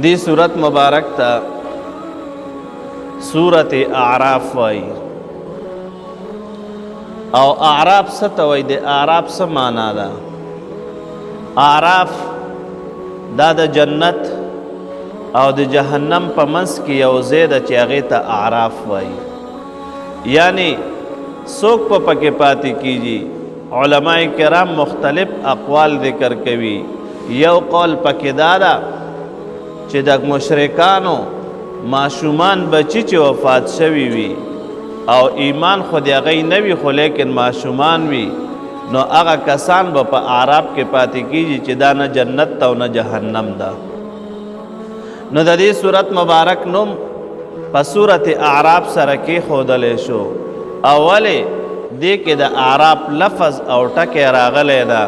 دې سورت مبارک ته سورت اعراف وایي. او اعراف څه ته وایي؟ د اعراف څه معنا ده؟ اعراف دا د جنت او د جهنم په منځ کې یو ځای ده چې هغې ته اعراف وایي. یعنی څوک په پکې پاتې کیږي؟ علماء کرام مختلف اقوال ذکر کوي. یو قول پکې دا ده چې د مشرکانو ماشومان بچی چې وفات شوي وي او ایمان خو د هغوی نه وي، خو لیکن ماشومان وي، نو هغه کسان به په اعراب کې پاتې کیږي چې دا نه جنت ته او نه جهنم ده. نو د دې سورت مبارک نوم په سورت اعراب سره کېښودلی شو. او ولې دې کې د اعراب لفظ او ټکی راغلی ده؟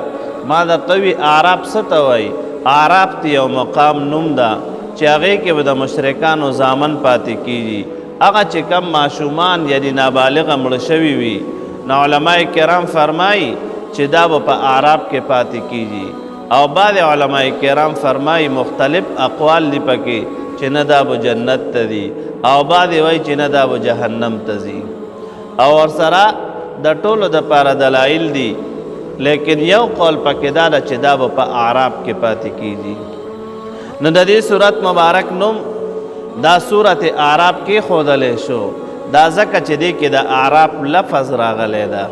ما درته ووي اعراب څه ته وایي؟ اعراب ته یو مقام نوم ده چې هغې کې به د مشرکانو زامن پاتې کیږي، هغه چې کم ماشومان یعنی نابالغه مړه شوي وي. نو علماء کرام فرمایي چې دا به په اعراب کې پاتې کیږي. او بعض علماء کرام فرمایي مختلف اقوال دي پکې چې نه دا به جنت ته دي، او بعض وایي چې نه دا به جهنم ته ځي. او ورسره د ټولو دپاره دلایل دي، لیکن یو قول پکې دا ده چې دا به په اعراب کې پاتې کیږي. نو د دې سورت مبارک نوم دا سورت اعراب کې ښودلی شو، دا ځکه چې دې کې د اعراب لفظ راغلی ده.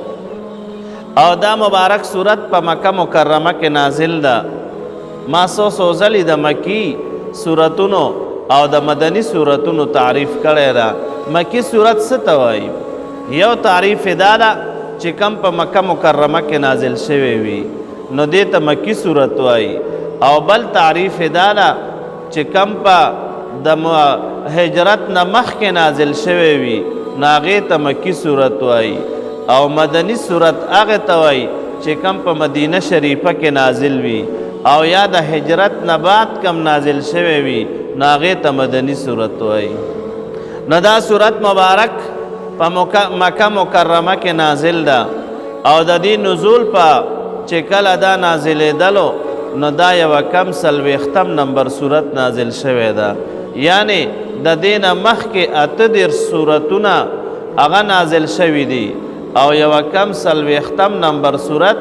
او دا مبارک سورت په مکه مکرمه کې نازل ده. ما څو څو ځلې د مکی سورتونو او د مدني سورتونو تعریف کړی ده. مکی سورت څه ته وایي؟ یو تعریف یې دا ده چې کم په مکه مکرمه کې نازل شوی وي نو دې ته مکی سورت وایي. او بل تعریف یې دا ده چې کم په د هجرت نه مخکې نازل شوی وي نو هغې ته مکی سورت وایي. او مدني سورت هغې ته وایي چې کم په مدینه شریفه کې نازل وي او یا د هجرت نه بعد کم نازل شوی وي نو هغې ته مدني سورت وایي. نو دا سورت مبارک په مکه مکرمه کې نازل ده. او د دې نزول په چې کله دا نازلېدلو نو دا یوه کم 40 نمبر سورت نازل شوی ده. یعنی د دې نه مخکې 38 سورتونه هغه نازل شوي دي او یوه کم 40 نمبر سورت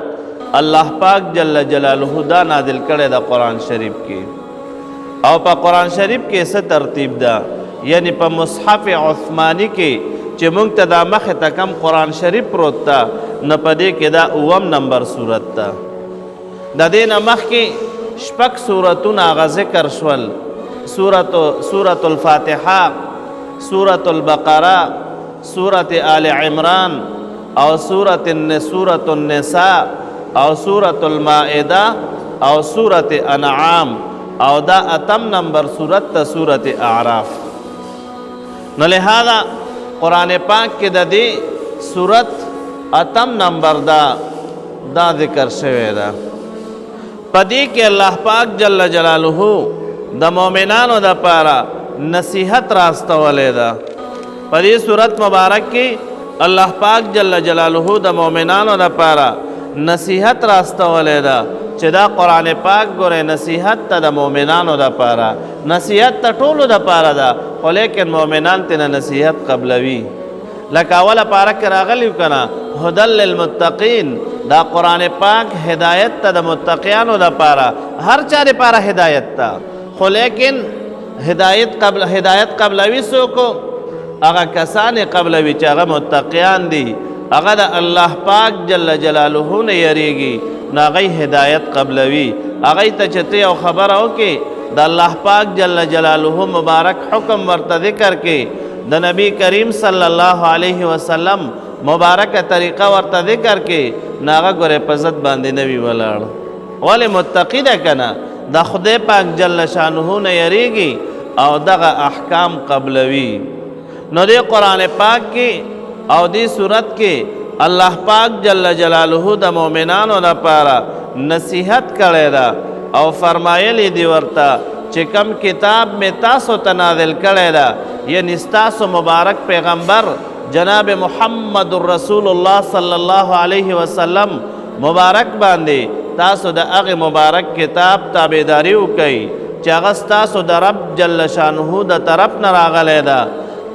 الله پاک جل جلاله دا نازل کړی د قرآن شریف کې. او په قرآن شریف کې څه ترتیب ده؟ یعنی په مصحف عثماني کې چې مونږ ته دا مخې ته کم قرآن شریف پروت ده نو په دې کې دا 7 نمبر سورت ده. د دې نه مخکې 6 سورتونه هغه ذکر شول: سورة الفاتحه، سورة البقره، سورة آل عمران، او سورة النساء، او سورة المائده، او سورة انعام، او دا 8 نمبر سورت ته سورة اعراف. نو لہذا قرآن پاک کې د دې سورت 8 نمبر دا ذکر شوی ده. په دې کې الله پاک جل جلاله د مؤمنانو دپاره نصیحت راستولی ده. په دې سورت مبارک کې الله پاک جل جلاله د مؤمنانو دپاره نصیحت راستولی ده چې دا قرآن پاک ګورې نصیحت ته د مؤمنانو دپاره، نصیحت ته ټولو دپاره ده، خو لیکن مؤمنان ترېنه نصیحت قبلوي. لکه اوله پاره کې راغلی که نه، هدی للمتقین، دا قرآن پاک هدایت ته د متقیانو دپاره، هر چا دپاره هدایت ته، خو لیکن هدایت قبلوي څوک؟ هغه کسان یې قبلوي چې هغه متقیان دي، هغه د الله پاک جل جلاله نه یریږي، نو هغوی هدایت قبلوي. هغوی ته چې ته یو خبره وکړې د الله پاک جل جلاله مبارک حکم ورته ذکر کړې، د نبی کریم صلی الله علیه وسلم مبارکه طریقه ورته ذکر کړې، نو هغه ګورې په ضد باندې نه وي ولاړ. ولې؟ متقي ده که نه، د خدای پاک جل شانه نه یریږي او دغه احکام قبلوي. نو دې قرآن پاک کې او دې سورت کې الله پاک جل جلاله د مؤمنانو لپاره نصیحت کړی ده او فرمایلی دی ورته چې کم کتاب مې تاسو ته نازل کړی ده، یعنی ستاسو مبارک پیغمبر جناب محمد رسول الله صلی الله علیه وسلم مبارک باندې تاسو د هغې مبارک کتاب تابعداري وکئ چې هغه ستاسو د رب جل شانه د طرف نه راغلی ده،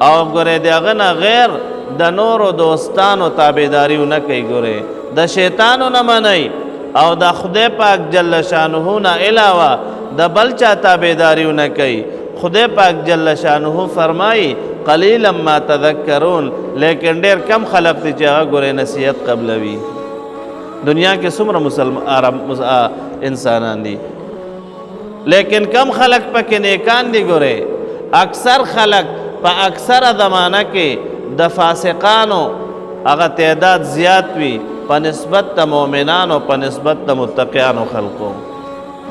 او ګورې د هغه نه غیر د نورو دوستانو تابعداري ونه کوي. ګورې د شیطانو نه منئ او د خدای پاک جل شانه نه علاوه د بل چا تابعداري ونه کوي. خدای پاک جل شانه فرمایي قلیلا ما تذکرون، لیکن ډېر کم خلق دي چې هغه ګورې نصیحت قبلوي. دنیا کې څومره مسلمان عرب انسانان دي، لیکن کم خلق پکې نیکان دي. ګورې اکثر خلق په اکثره زمانه کې د فاسقانو هغه تعداد زیات وي په نسبت د مؤمنانو، په نسبت د متقیانو خلقو.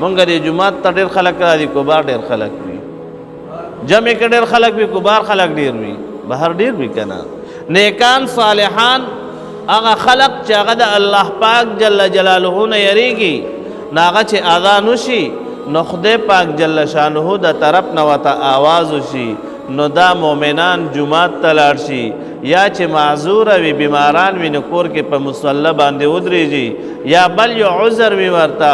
مونږ دې جومات ته ډېر خلک راځي، کبار ډېر خلک وي، جمع کې ډېر خلک وي، کبار خلک ډېر وي، بهر ډېر وي که نه. نیکان صالحان هغه خلق چې هغه د الله پاک جل جلاله نه یریږي، نو هغه چې اذان وشي نو خدای پاک جل شانه د طرف نه ورته آواز وشي، نو دا مؤمنان جومات ته لاړ شي، یا چې معذور وي، بیماران وي، نو کور کې په مصلی باندې ودرېږي، یا بل یو عذر وي ورته،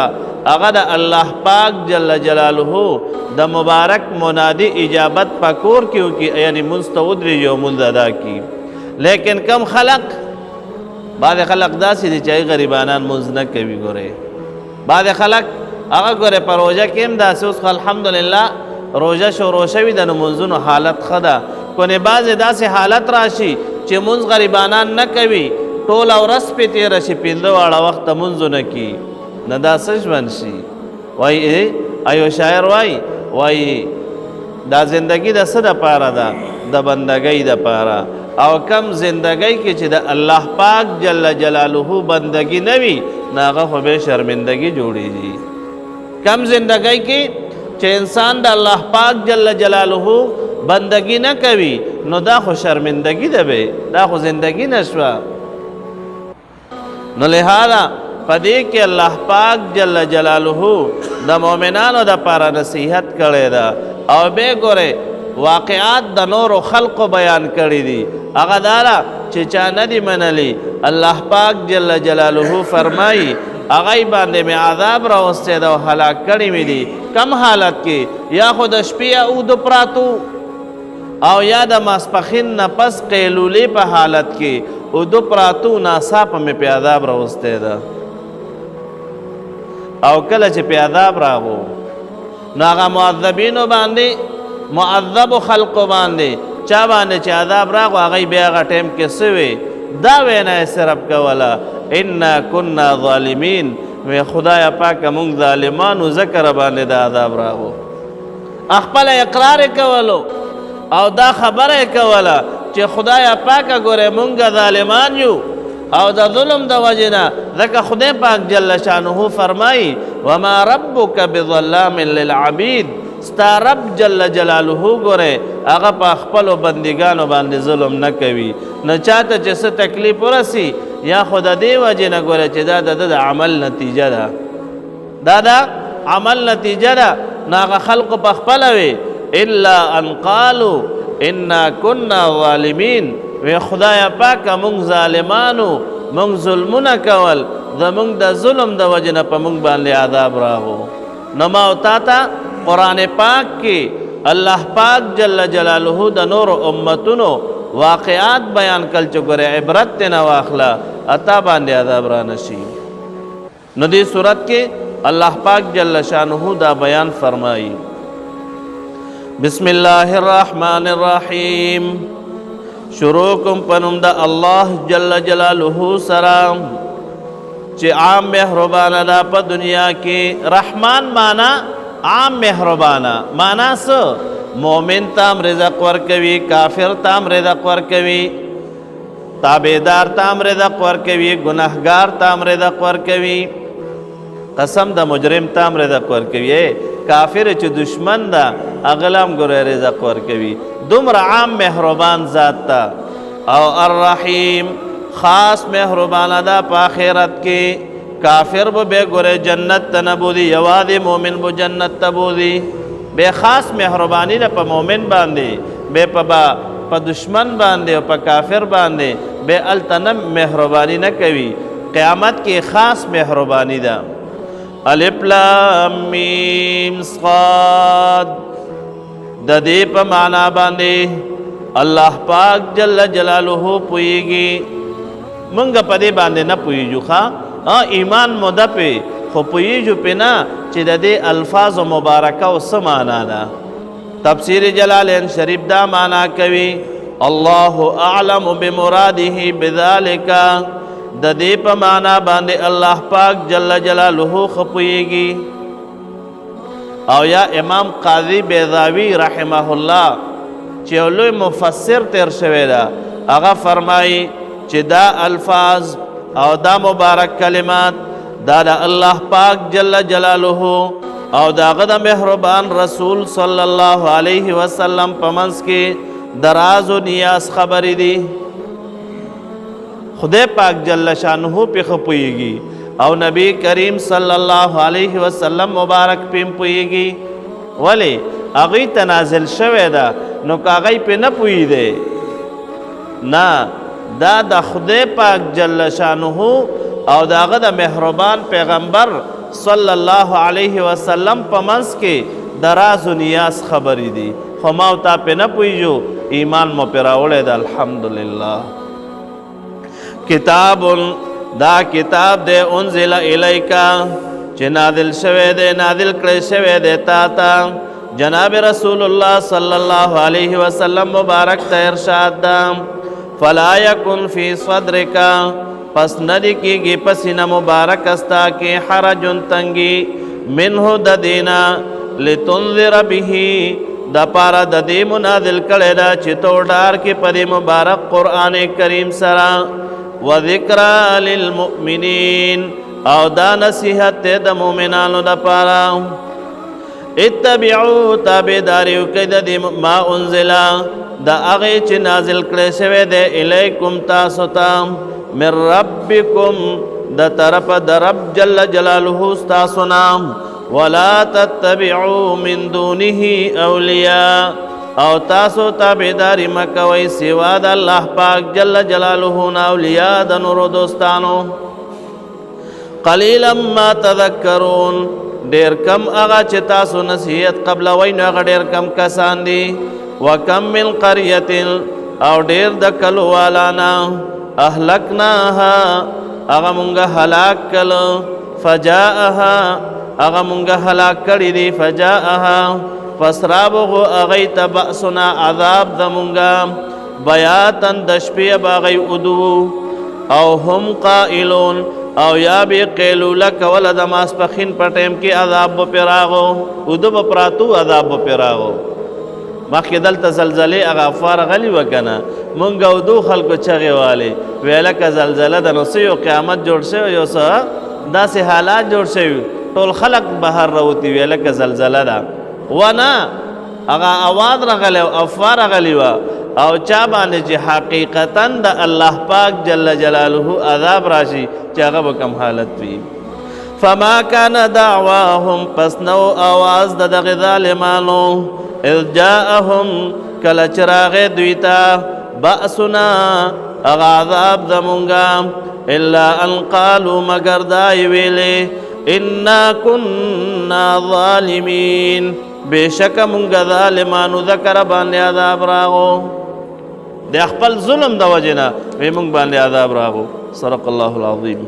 هغه د الله پاک جل جلاله د مبارک منادي اجابت په کور کې وکړي، یعنی مونځ ته ودرېږي او مونځ ادا کړي. لیکن کم خلق، بعضې خلق داسې دي چې هغه غریبانان مونځ نه کوي. ګورې بعضې خلق هغه ګورې په روژه کې هم داسې، اوس خو الحمدلله روژه شروع شوې ده، نو مونځونو حالت ښه ده. کنې بعضې داسې حالت راشي چې مونځ غریبانان نه کوي، ټوله ورځ پرې تېره شي، پنځه واړه وخته مونځ ونه کړي، نو دا څه ژوند شي؟ وایي ایو شاعر وایي، وایي دا زندگی د څه دپاره ده؟ د بندګۍ دپاره. او کم زندګۍ کې چې د الله پاک جل جلاله بندګي نه وي، نو هغه خو به شرمندګي جوړېږي. کم زندګۍ کې چې انسان د الله پاک جل جلاله بندګي نه کوي، نو دا خو شرمندګي ده، به دا خو زندګي نه شوه. نو لهذا په دې کې الله پاک جل جلاله د مؤمنانو دپاره نصیحت کړی ده، او بیا ګورې واقعات د نورو خلقو بیان کړي دي. هغه دا ده چې چا نه دي منلي، الله پاک جل جلاله فرمایي هغوی باندې مې عذاب راوستی ده او هلاک کړي مې دي. کم حالت کې؟ یا خو د شپې اوده پراتو، او یا د ماسپښین نه پس قیلولې په حالت کې اوده پراتو، ناڅاپه مې پې عذاب راوستی ده. او کله چې پې عذاب راغو، نو هغه معذبینو باندې، معذبو خلقو باندې، چا باندې چې عذاب راغو، هغوی بیا هغه ټایم کې څه وی؟ دا وینا یې صرف کوله، انا کنا ظالمین، وی خدایا پاکه مونږ ظالمانو، ځکه راباندې دا عذاب راغو. خپله اقرار یې کولو او دا خبره یې کوله چې خدایا پاکه ګورې مونږ ظالمان یو، او د ظلم د وجې نه، ځکه خدای پاک جل شانه فرمایي وما ربک بظلام للعبید، ستا رب جل جلاله ګورې هغه په خپلو بندګانو باندې ظلم نه کوي. نو چاته چې څه تکلیف ورسي، یا خو د دې وجې نه ګورې چې دا د ده د عمل نتیجه ده، دا د عمل نتیجه ده، نو هغه خلقو په خپله وي الا ان قالو انا کنا ظالمین، وی خدایا پاکه مونږ ظالمانو، مونږ ظلمونه کول، زمونږ د ظلم د وجې نه په مونږ باندې عذاب راغو. نو ما او تا ته قرآن پاک کې الله پاک جل جلاله د نورو امتونو واقعات بیان کړل چې ګورې عبرت ترې نه واخله، عطا باندې عذاب را نه شي. نو دې صورت کې الله پاک جل شانه دا بیان فرمایي. بسم الله الرحمن الرحیم. شروع کوم په نوم د الله جل جلاله سره چې عام مهربانه ده په دنیا کې. رحمان معنا عام مهربانه، معنا څه؟ مؤمن ته هم رزق ورکوي، کافر ته هم رزق ورکوي، تابعدار ته هم رزق ورکوي، ګناهګار ته هم رزق ورکوي، قسم د مجرم ته هم رزق ورکوي، کافر چې دشمن ده هغه له هم ګوره رزق ورکوي. دومره عام مهربان ذات ته. او الرحیم خاص مهربانه ده په آخرت کې. کافر به بیا ګوره جنت ته نه بوځي، یوازې مؤمن به جنت ته بوځي. بیا خاص مهرباني ده په مؤمن باندې، بیا په دشمن باندې او په کافر باندې بیا هلته نه مهرباني نه کوي. قیامت کې خاص مهرباني ده. الف لام میم صاد، د دې په معنا باندې الله پاک جل جلاله پوهیږي. مونږ په دې باندې نه پوهیږو. ښه، ایمان مو ده پې، خو پوهیږو پې نه چې د دې الفاظو مبارکه او څه معنا ده. تفسیر جلالین شریف دا معنا کوي، الله اعلم بمراده بذلک، د دې په معنا باندې الله پاک جل جلاله ښه پوهیږي. او یا امام قاضي بیضاوي رحمه الله چې یو لوی مفسر تیر شوی ده، هغه فرمایي چې دا الفاظ او دا مبارک کلمات دا د الله پاک جل جلاله او د هغه د مهربان رسول صلی الله علیه وسلم په منځ کې د راز و نیاز خبرې دي. خدای پاک جل شانه پې ښه پوهېږي او نبی کریم صلی الله علیه وسلم مبارک پې هم پوهېږي. ولې؟ هغوی ته نازل شوی ده، نو که هغوی پې نه پوهېدی نه، دا د خدای پاک جل شانه او د هغه د مهربان پیغمبر صلی الله علیه وسلم په منځ کې د راز و نیاز خبرې دي. خو ما او تا پې نه پوهېږو، ایمان مو پې راوړی ده، الحمدلله. کتاب، دا کتاب دی، انزل الیکا، چې نازل شوی دی، نازل کړی شوی دی تا ته، جناب رسول الله صلی الله علیه وسلم مبارک ته ارشاد ده. فلا یکن فی صدرک، پس نه دي کېږي په سینه مبارک ستا کې حرج تنګي، منه د دینه، لتنذر به، د پاره د دې منازل کړی ده چې ته ډار کې په دې مبارک قرآن کریم سره. وذکرى للمؤمنین، او دا نصیحت دی د مؤمنانو دپاره. اتبعو، تابعداري وکړئ د دې ما انزل، د هغې چې نازل کړی شوی دی الیکم تاسو ته، من ربکم، د طرفه د رب جل جلاله ستاسو نه. ولا تتبعوا من دونه اولیاء، او تاسو تابعداري مه کوئ سوا د الله پاک جل جلاله نه اولیاء د نورو دوستانو. قلیلا ما تذکرون، ډیر کم هغه چې تاسو نصیحت قبلوئ نو هغه ډیر کم کسان دي. وکم من قریة، او ډیر د کلو والا نه، اهلکناها، هغه مونږه هلاک کړو، فجاءها، هغه مونږه هلاک کړي دي، فجاءها، پس راوغو هغوی ته بأسنا، عذاب زمونږه، بیاتاً د شپې به هغوی ودو، او هم قائلون، او یا به قیلوله کوله د ماسپښین په ټایم کې عذاب به پرې راغو، اوده به پراتو عذاب به پرې راغو. مخکې دلته زلزلې هغه افوار غلي وه که نه، مونږ اودو خلکو چغې والې ویې لکه زلزله ده، نو څه یو قیامت جوړ شوی، یو څه داسې حالات جوړ شوي، ټول خلک بهر راوتي ویې لکه زلزله ده. ونه هغه اواز راغلی او افوار راغلی وه، او چا باندې چې حقیقتا د الله پاک جل جلاله عذاب راشي چې هغه به کوم حالت وي. فما کان دعواهم، پس نو آواز د دغه ظالمانو، اذ جاءهم، کله چې راغی دوی ته بأسنا، هغه عذاب زمونږه، الا ان قالو، مګر دا یې ویلې، انا كنا ظالمین، بېشکه مونږ ظالمانو ذکر باندې عذاب راغو، د خپل ظلم د وجې نه مونږ باندې عذاب راغو. صدق الله العظیم.